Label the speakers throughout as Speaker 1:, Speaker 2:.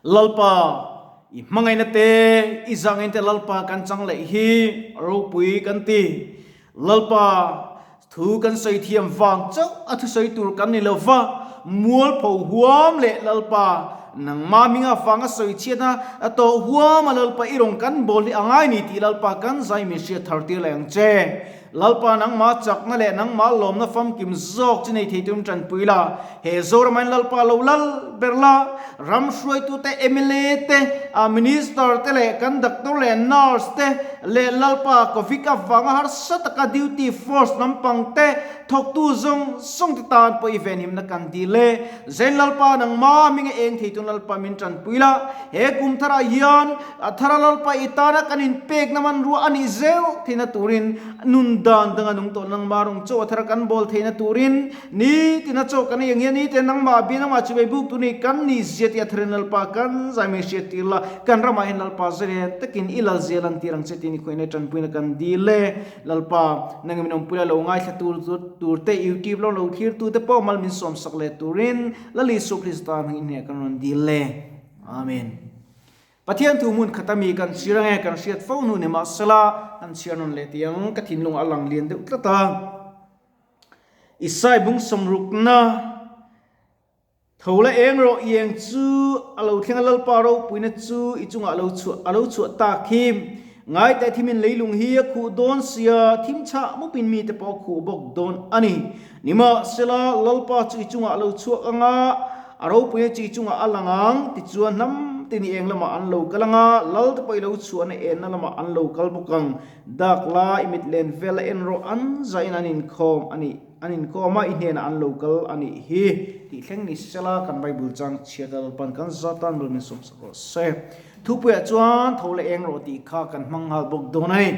Speaker 1: Lalpa, i hmangaihna te, i zahngaihna te Lalpa kan chang leh hi ropui kan ti. Lalpa, thu kan sawi thiam vang chauh a thusawi tur kan ni lo va, mualpho huam leh Lalpa, nangmah hminga vanga sawi chhiatna tawh huam a Lalpa i rawn kan bawl hi a ngai ni tih Lalpa kan zai min hriat thar tir leh ang che. Lalpa nangmah chakna leh nangmah lawmna famkim zawk chu nei thei turin tanpui la. He Zoramain Lalpa lo lal ber la, ram hruaitute, mla te, Minister te leh kan doctor leh nurse te leh Lalpa Covid avanga harsa taka duty force lampang te thawktu zawng zawng te tan pawh i venhimna kan dil e. Zain Lalpa nangmah hminga eng thei tun Lalpa min tanpui la. He kum tharah hian A thara Lalpa i tana kan inpekna hmanrua a nih zeuh theihna turin nun dan danga nung tawh nangmah rawng chaw a thara kan bawl theihna turin nitina chaw kan ei ang hian nite nangmah bia nangmah chuvei buk tur ni kan ni zia tih a tharin Lalpa kan zai mai hriat tir la, kan ramah hian Lalpa zalen takin i lal zia lan tir ang che tiin i khuaina tanpuina kan dil e. Lalpa, nang min awmpui la lo ngaithla tur tur te YouTube lo lo thlir tu te pawh mal min sawmsak leh turin Lal Isua Krista hmingin hneh kan rawn dil e. Amen. Pathian thu hmun khat ami kan chhiar ange kan hriat fo hnu ni mahsela kan chhiar nawn leh tih ang ka thinlung a lang lian deuh tlat a. Isai bung sawmrukna tho la eng rawh ieng chu a lo thleng a Lalpa ropuina chu i chungah a lo chhuah a lo chhuah tak hi ngai teh thimin leilung hi a khuh dawn sia thim chhah mupin mite pawh a khuh bawk dawn a ni. Nimahsela Lalpa chu i chungah a lo chhuak ang a, a ropuina chu i chungah a lang ang, tichuan hnam te ni eng lamah an lo kal ang a, Lal te pawh i lo chhuahna enna lamah an lo kal bawk ang. Dak la, i mit len vel a en rawh, an zahin an inkhawm a nih, an inkhawm a, i hnenah an lo kal a nih hi, tih thleng ni sela kan Bible chang chhiat a Lalpan kan zatan bul min sawmsak rawh se. Thupuiah chuan tho leh eng rawh tih kha kan hmang nghal bawk dawn a ni.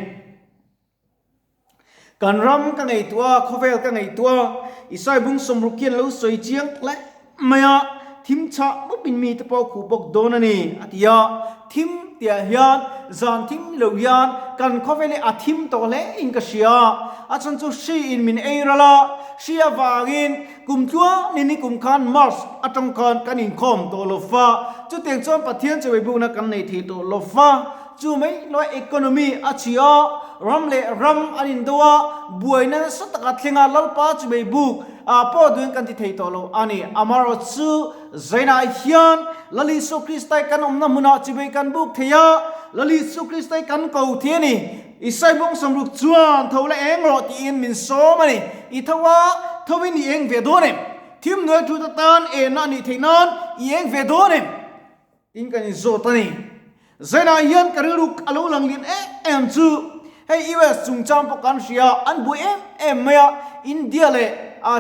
Speaker 1: Kan ram ka ngaihtuah a, khawvel ka ngaihtuah a, Isai bung sawmruk hian lo sawi chiang hle mai a, thim chhah mupin mite pawh a khuh bawk dawn a ni, a ti a. Thim tihah hian zan thim lo hian kan khawvel hi a thim tawh hle in ka hria. A chhan chu hri in min ei ral a, hri avangin kum tluanin ni kum khan March atang khan kan inkhawm tawh lo va, chutiang chuan Pathian chawibukna kan nei thei tawh lo va. Chu mai lawia economy a chhi a, ram leh ram an indo a, buaina nasa taka thleng a, Lalpa chu mai buk ah pawh duhin kan ti thei tawh lo a ni. Amaherawh chu Zainah hian Lal Isua Kristai kan awmna hmunah chibei kan buk thei a, Lal Isua Kristai kan ko thei a ni. Isai bawng sawmruk chuan tho la eng rawh tiin min sawm a ni. I tho a, tho in i eng ve dawn em? Thim hnuai thut atan enna a nih theih nan i eng ve dawn em? Tin kan inzawt a ni. Zainah hian ka rilru a lo lang lian em em chu hei US chungchang pawh kan hria a, an buai em em mai a, India leh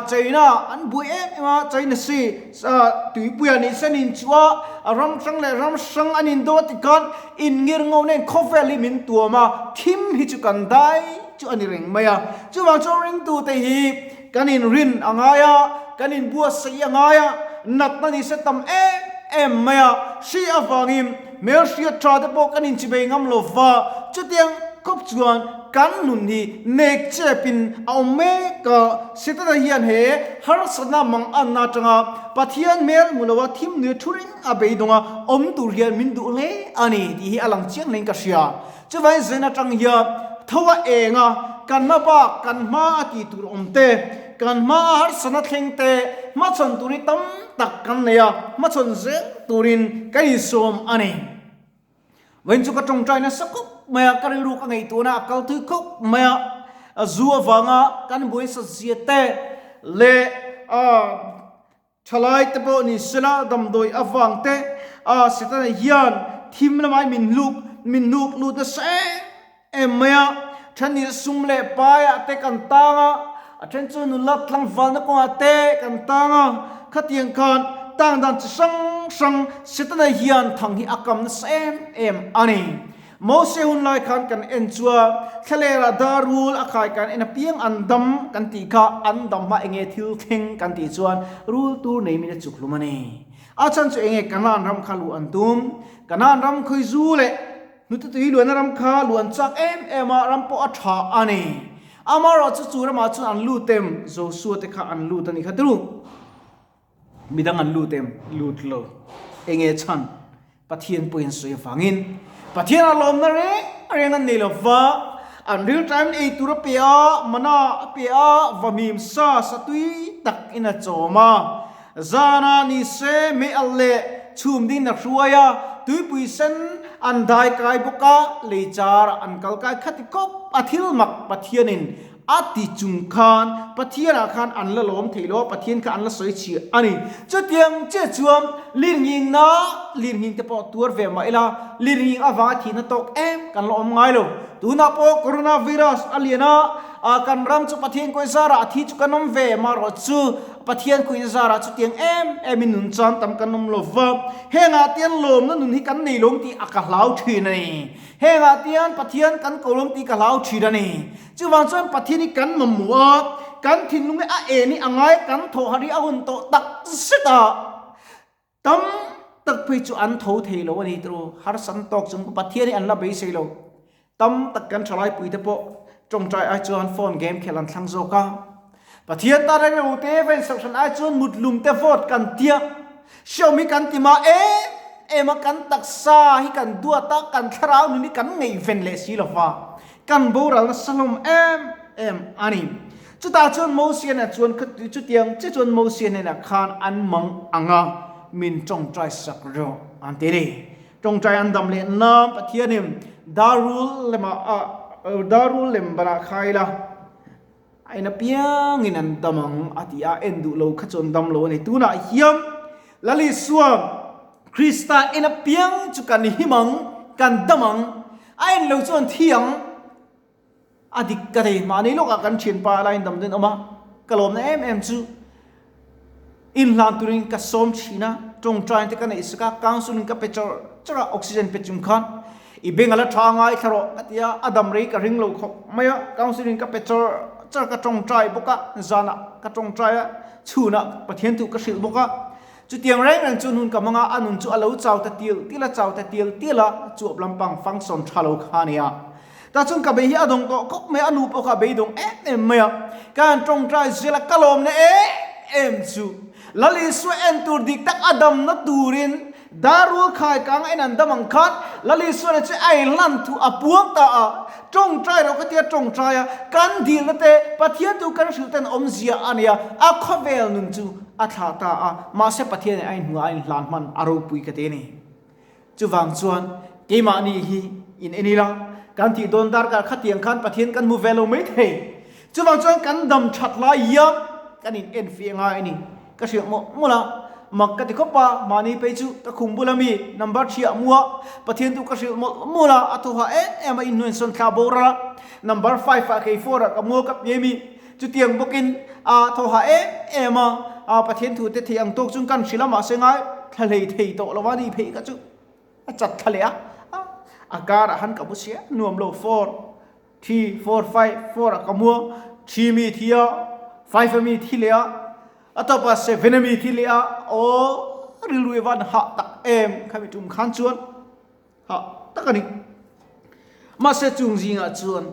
Speaker 1: China an buai em em a, China si tuipuia ni sen in chu a, ram hrang leh ram hrang an indo a tikhan inngir ngo nen khawvel hi min tuam a, thim hi chu kan dai chu a ni reng mai a. Chuvang chuan ringtute hi Kan inrin a ngai a, kan inbuatsaih a ngai a, natna ni se tam em em mai a, hri avangin hmelhriat tha te pawh kan inchibei ngam lo va, chutiang khawp chuan kan nun hi nek chepin a awm mek a, Setana hian he harsatna mang anna atanga Pathian hmel hmu loa thim nui thu reng a beidawng a, awm tur hian min duh hle a ni tih hi a lang chiang hlein ka hria. Chuvangin zen atang hian tho a eng a, kan hma bak kan hma a tih tur awm te, kan hma a harsatna thleng te hmachhawn tur hi tam tak kan nei a, hmachhawn zel turin kan insawm a ni. Vawiin chu ka tawngtai nasa khawp mai a, ka rilru ka ngaihtuahna a kal thui khawp mai a, zu avanga kan buaisa zia te leh Thalai te pawh ni sela damdawi avang te a Setana hian thim lamai min hluk min hnuk lut nasa em em mai a, then nih sum leh paiah te kan tang a, a then chu nula tlangvalna kawngah te kan tang a, khatiang khan tang dan chi hrang hrang Setana hian thang hi a kam nasa em em a ni. Mose hun lai khan kan en chuan thlalera dar rul a khai kan en apiang an dam kan tih kha an dam hma enge thil thleng kan tih chuan rul tur nei min a chuk hlum a ni. A chhan chu enge Kanaan ram kha luh an tum. Kanaan ram khawi zu leh hnute tui luanna ram kha luh an chak em em a, ram pawh a tha a ni. Amaherawhchu chu ramah chuan an lut em? Josua te kha an lut a ni kha turu. Midang an lut em? Lut lo. Enge chhan? Pathian pawhin sawi avangin Pathian a lawmna reng reng an nei lo va, an rilṭaiin ei tur a pe a, mana a pe a, vahmim sa sa tui tak in a chawm a. Zana ni se mei alh leh chhum ding a hruai a, tuipui sen an dai kai bawk a, lei char ah an kal kai khati khawp a thil mak Pathianin A ti chung khan Pathianah khan an la lawm thei lo a, Pathian kha an la sawi chhiah a ni. Chutiang chiah chuan lirnghingna, lirnghing te pawh tuar ve mah ila, lirnghing avanga thihna tawk em kan la awm ngai lo. Tunah pawh Corona virus a lian a, kan ram chu Pathian kawih zarah a thi chu kan awm ve, marawh chu Pathian kawihna zarah chutiang em emin nun chan tam kan awm lo va. Hengah tian lawmna nun hi kan nei lo tih a ka hlau thin a ni. Hengah tian Pathian kan ko lo tih ka hlau thin a ni. Chuvang chuan Pathian hi kan mamawh a, kan thinlung hi a en hi a ngai, kan thawh har hi a hun tawh tak zet a, tam tak phei chu an tho thei lo a ni tawh, harsan tawk chung pawh Pathian hi an la beisei lo. Tam tak kan thalai te pawh tawngtai ai chuan phone game khelh an thlang zawk a, Pathian tan eng te vein sohran ai chuan mutlum te vote kan tia, hreawm hi kan ti mah em em a, kan taksa hi kan duat a, kan thlarau nun hi kan ngaihven leh si lo va. Kan boral nasa hlawm em em a ni. Chutah chuan Mosia hnenah chuan chutiang che chuan Mosia hnenah khan an mang ang a, min tawngtai sak rawh an ti a ni. Tawngtai an dam leh nan Pathianin darul lemah a darul lem banah khai la, a en apiangin an dam ang a ti a, en duh lo kha chu an dam lo a ni. Tunah hian Lal Isua Krista en apiang chu kan him ang, kan dam ang, a en lo chuan thi ang a dik ka thei. Mahni lawkah kan thianpa a lain damdawiin awm a, ka lawmna em em chu inhlan turin ka sawm thin a, tawngtain te ka neih sak a, counselling ka pe chawrh chawrh a, oxygen pe chung khan i beng a la tha ngai thla rawh ka ti a, a dam rei ka ring lo khawp mai a, counselling ka pe chawrh chawrh a, ka tawngtai bawk a, zanah ka tawngtai a, chhunah Pathian thu ka hrilh bawk a. Chutiang reng reng chu nun ka hmang a, a nun chu a lo chau ta tial tial a, chau ta tial tial a, chuap lampang function tha lo kha a ni a. Tah chuan ka bei hi a dawng tawh khawp mai a, a nu pawh kha a beidawng em em mai a. Ka han tawngtai zel a, ka lawmna em em chu Lal Isua en tur dik tak a damna turin Darul khai kang en an dam ang khan Lal Isuana chu a inhlan thu a puang ta a, tawngtai rawh ka tia tawngtai a, kan dilna te Pathian tu kan hrilh ten awmzia a nia, a khawvel nun chu a thlah ta a, mahse Pathian in a inhmuh a inhlan hman a ropui ka ti a ni. Chuvang chuan keimahni hi in en ila, kan tih dawn darkar khatiang khan Pathian kan hmu ve lo mai thei. Chuvang chuan kan dam that lai hian kan in en fiah ngai a ni. Ka hrilh mawlh mawlh a, mak ka ti khawp a, mahni phei chu ka khum bula mi number thiah mu a, Pathian tu ka hrilh mawlh mawlh a, a thawha em em a inhnuain sawn thla boral a, number five ah kei four ah ka mu a ka piai mi, chutiang bawkin a thawha em em a, a Pathian thu te thei ang tawk chuan kan hrilh a, mahse ngai thla hlei thei tawh lo a ni phei kha chu a chat thla leh a, a karah han ka mu sia nuam lo four. Thi four five four a ka mua thi mi thi a five a mi thi leh a a tawpa seven a mi thi leh a aw rilru i van hah tak em khami tum khan chuan hah tak a ni mahse chung zingah chuan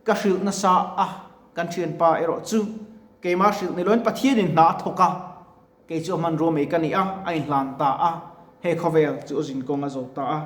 Speaker 1: ka hrilh nasa a kan thianpa erawh chu keimah hrilh ni loin Pathianin hna a thawk a Kei chu a hmanrua mai ka ni a, a inhlan ta a, he khawvel chu a zinkawng a zo ta a.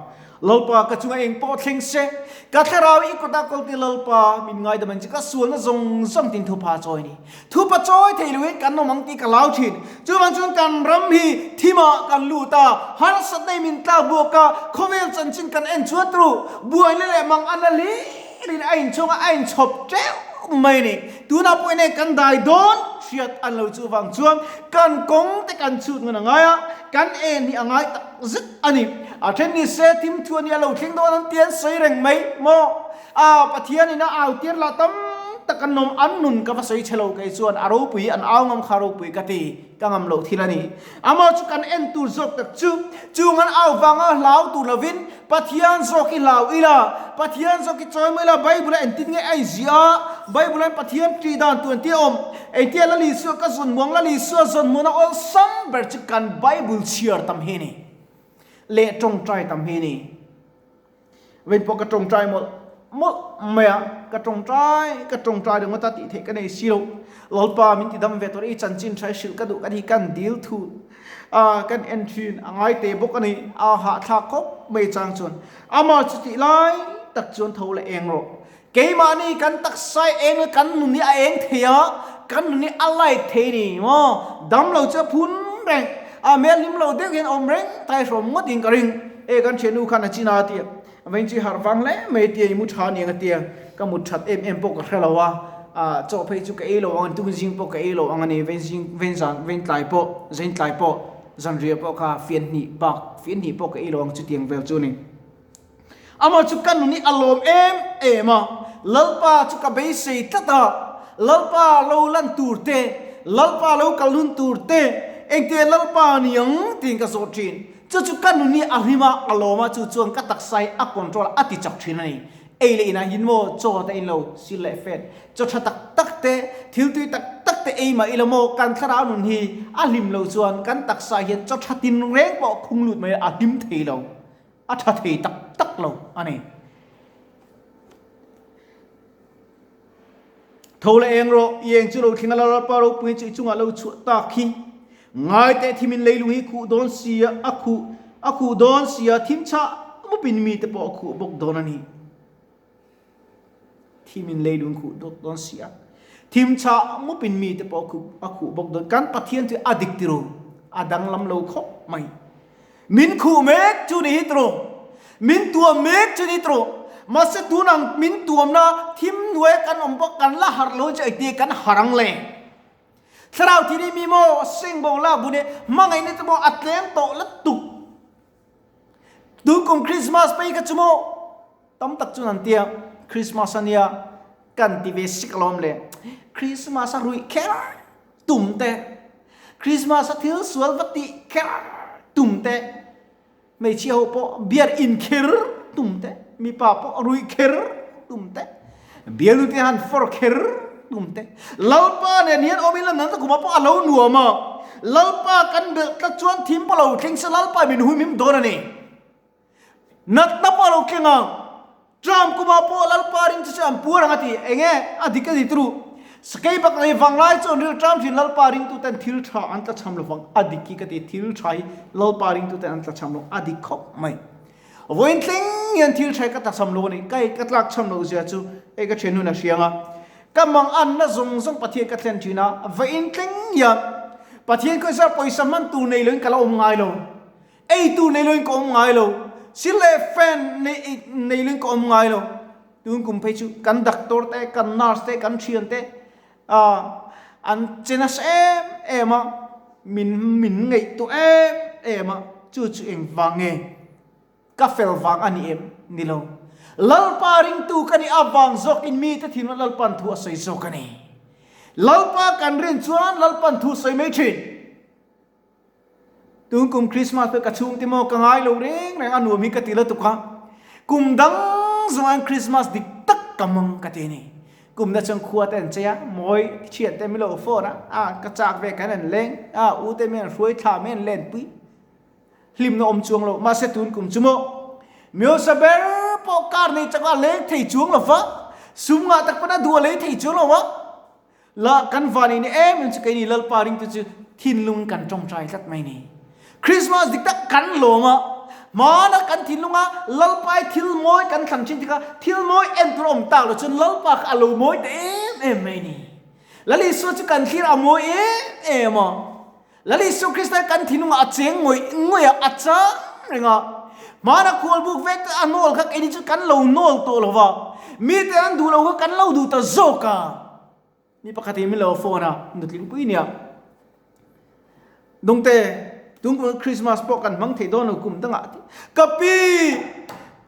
Speaker 1: Lalpa, ka chunga eng pawh thleng se, ka thlarau i kutah kawl ti Lalpa, min ngaidam ang che, ka sualna zawng zawng tin thupa chawi ni. Thupa chawi thei loin kan awm ang tih ka lau thin. Chuvang chuan kan ram hi thimah kan lut a, harsatna i min tlak buak a, khawvel chanchin kan en chuan turu, buaina leh mang a na hlirin a inchhung a, a inchhawp teuh mai a ni. Tunah pawh in hei kan dai dawn hriat an lo chu vang chuan kan kawng te kan chhut ngun a ngai a, kan en hi a ngai tak zet a ni. A then ni se thim thu a nia lo thleng dawn an ti an sawi reng mai maw? A Pathian in a au tir lah tam tak an awm, an nun ka va sawi chhe lo kei chuan a ropui an au ngam kha ropui ka ti, ka ngam loh thil a ni. Amaw chu kan en tur zawk tak chu, chung an au vanga hlau tur lovin Pathian zawk hi hlau ila, Pathian zawk hi chawi mai ila, Bible a engtin nge a inziah a, Bible hian Pathian tih dan tur engtin a awm, engtin a Lal Isua ka zawn muang, Lal Isua zawn muana awlsam ber chu kan Bible chhiar tam hi a ni, leh tawngtai tam hi a ni. Vawiin pawh ka tawngtai mawlh mawlh mai a. Ka tawngtai ka tawngtai ringawt a tih theih ka nei si lo. Lalpa min ti dam ve tur i chanchin tha i hrilh ka duh ka ni kan dil thu a kan en thin a ngai te bawk a ni. A hahthlak khawp mai chang chuan amah chu tih lai tak chuan tho leh eng rawh. Keimahni kan taksa eng leh kan nun hi a eng thei a, kan nun hi a light thei a ni maw? Dam lo chu a phun reng a, hmel hlim lo deuh hian a awm reng ta i hrawm ngawt in ka ring. E kan thiannu khan a chin a tia, vawiin chu i harh vang hle mai tia i mu tha aniang a tia, ka mut that em em pawh ka hre lo a, ah chaw phei chu ka ei lo ang a ni, tun zing pawh ka ei lo ang a ni, vawiin zing vawiin zan vawiin tlai pawh zain tlai pawh zanriah pawh kha fian hnih bak fian hnih pawh ka ei lo ang chutiang vel chu a ni. Amah chu ka nun hi a lawm em em a, Lalpa chu ka beisei tlat a, Lalpa lo lan tur te, Lalpa lo kal hun tur te, engtia Lalpa ni ang tiin ka zawt thin. Chu chu ka nun hi a hlim a, a lawm a, chu chuan ka taksa hi a control a, a ti chak thin a ni. Ei leh inah hian maw chaw te in lo sil leh fet, chaw tha tak tak te, thil tui tak tak te ei mah ila maw kan thlarau nun hi a hlim lo chuan kan taksa hian chaw tha tinreng pawh khung lut mai a hlim thei lo. A tha thei tak tak lo a ni. Tho leh eng rawh, i eng chu lo thleng a, Lalpa ropui chu i chungah lo chhuah tak hi. Ngai teh thimin leilung hi khuh dawn sia, a khuh, a khuh dawn sia, thim chhah mupin mite pawh a khuh bawk dawn a ni. Thimin leilung khuh dawt dawn si a, thim chhah mupin mite pawh a khuh bawk dawn. Kan Pathian chu a dik tiro, a danglam lo khawp mai. Min khuh mek chu ni hi tiro, min tuam mek chu ni tiro. Mahse tunang min tuamna thim hnuaia kan awm pawh kan la harh lo chu engtin kan harh ang le? Thlarau thini mi maw seng bawk lak bun e, hmangaihna te pawh a tlem tawh lutuk. Tunkum Christmas phei kha chu maw tam tak chuan an tia Christmas a nia kan ti ve sik alawm le. Christmas a ruih kher tum te, Christmas a thil sual va tih kher tum te, hmeichhia ho pawh beer in kher tum te, mipa pawh ruih kher tum te, bialnu te han fawr kher tum te. Lalpa nen hian awm ila nan kuma pawh a lo nuam a, Lalpa kan belh tlat chuan thim pawh lo thleng se Lalpa min huimhim dawn a ni. Natna pawh a lo thleng ang. Trump kuma pawh Lalpa ring chu chu an puar ang a ti. Enge a dik a ni turu. Sakei bak lei vang lai chuan ril Trump thin Lalpa ringtu ten thil tha an tla cham lovang a dik hi ka ti thil tha hi Lalpa ringtu ten an tla cham lo a dik khawp mai. Vawiin thleng hian thil tha hi ka tla cham lo a ni. Ka ka tlak cham loh zia chu hei ka thian hun a hriang a. Ka mang anna zawng zawng Pathian ka thlen thin a. Vawiin thleng hian Pathian khawisa pawisa hman tur nei loin ka la awm ngai lo. Ei tur nei loin ka awm ngai lo. Sil leh fan nei nei loin ka awm ngai lo. Tun kum phei chu kan doctor te, kan nurse te, kan thian te ah an che nasa em em a, min min ngaihtuah em em a, chu chu engvang nge ka fel vang a ni em? Ni lo. Lalpa ringtu ka nih avang zawkin mite thinlung Lalpa'n thu a sawi zawk a ni. Lalpa kan rin chuan Lalpa'n thu sawi mai thin. Tun kum Christmas pawh ka chhungte maw ka ngai lo reng reng a nuam hi ka ti la tuk a, kum dang zawng an Christmas dik tak ka mang ka ti a ni. Kum na chuan khua te an chei a, mawi thian te min lo phone a, a ka chak ve kan an leng a, u te min an hruai thla min an len pui hlimna awm chuang lo mahse tun kum chu maw Miosa ber pawh car nei chak a leng thei chuang lo va, sum ngah tak pawn a duh a lei thei chuang lo va. La kan van in em em chu keini Lalpa ringtu chu thinlung kan tawngtai tlat mai ni. Christmas dik tak kan lawm a, hmana kan thinlunga Lalpa i thil mawi kan thlang thin tikha thil mawi en tur a awm tak lo chuan Lalpa kha a lo mawi ta em em mai ni. Lal Isua chu kan thlir a mawi em em a, Lal Isua Krista kan thinlungah a cheng ngawih ngawih a, a chang reng a. Hmana khualbuk vek te a nawl kha keini chu kan lo nawl tawh lo va, mite an duh lo kha kan lo duh ta zawk a. Mi pakhat in min lo phone a, nutlingpui nia. Dawngte, tun Christmas pawh kan hmang thei dawn lo kum dangah ti. Ka pi,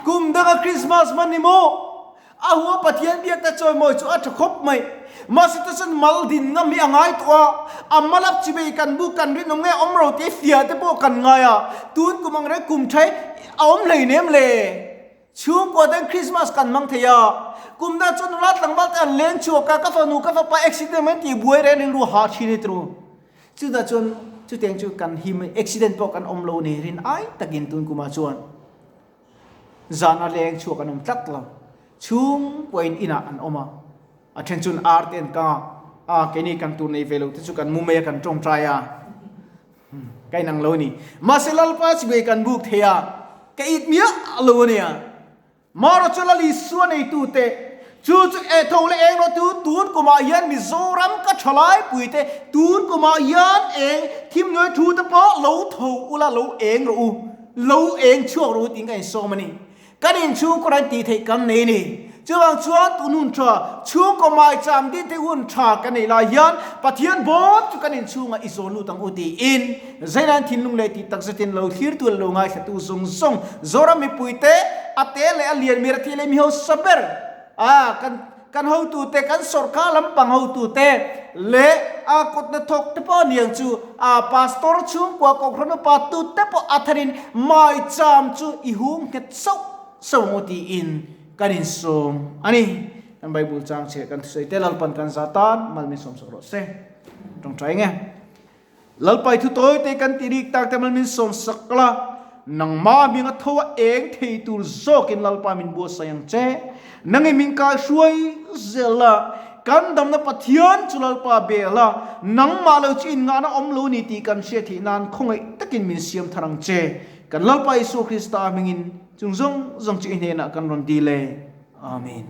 Speaker 1: kum danga Christmas hman ni maw? A hua Pathian biak ta chawimawi chu a tha khawp mai. Mahse ta chuan mal din ngam hi a ngai tawh a, a malak chi bei kan bu kan rinawm nge awm ro tih fiah te pawh kan ngai a, tun kum ang reng kum thai a awm hlei nem le. Chhungkua ten Christmas kan hmang thei a, kum dang chuan nula tlangval te an leng chhuak a, ka fanu ka fapa accident mai tih buai reng rilru hah thin e tru. Chutah chuan chutiang chu kan him accident pawh kan awm lo ni rin ai takin tun kumah chuan. Zan a leng chhuak an awm tlat lo. Chhungkuain inah an awm a, a then chuan ar te an kang a, a keini kan tur nei ve lo te chu kan mu mai a kan tawngtai a, ka inang lo a ni. Mahse Lalpa chibai kan buk thei a, ka it miah lo a nia. Mara chu Lal Isua neitute chu chu e tho leh eng rawh tu tun kumah hian Mizoram ka tha laipui te tun kumah hian eng thimnuai thu te pawh lo tho ula lo eng rawh u lo eng chhuak rawh u tiin ka insawm a ni. Kan inchhungkaw ran tih theih kan nei a ni. Chuvang chuan tun hun tha, chhungkaw maicham din theih hun tha kan neih lai hian Pathian bawm chu kan inchhungah i zawn lut ang u tiin Zailan thinlung leh tih takzetin lo thlirtu leh lo ngaithlatu zawng zawng Zoram mipuite a te leh a lian mi rathi leh mi hausa ber a kan kan hotute kan sawrkar lampang hotute leh a kut hnathawk te pawh aniang chu a pastor chhungkua kohhran upa tute pawh a tharin maicham chu i hung nghet sauh sauh ang u tiin Kan insawm a ni. Kan Bible chang chhe kan thusawi te Lalpan kan za tan mal min sawmsak rawh se. Tawngtai nge. Lalpai thu tawi te kan ti rik tak te mal min sawmsak la. Nangma hming a tho a eng thei tur zawkin Lalpa min buatsaih ang che. Nangin min kai hruai zel la. Kan damna Pathian chu Lalpa bel a, nangmah lo chu inngahna awm lo ni tih kan hriat theih nan khawngaih takin min siam thar ang che. Kan Lalpa Isua Krista hmingin Chung zawng zawng chu i hnenah kan rawn dil e. Amen.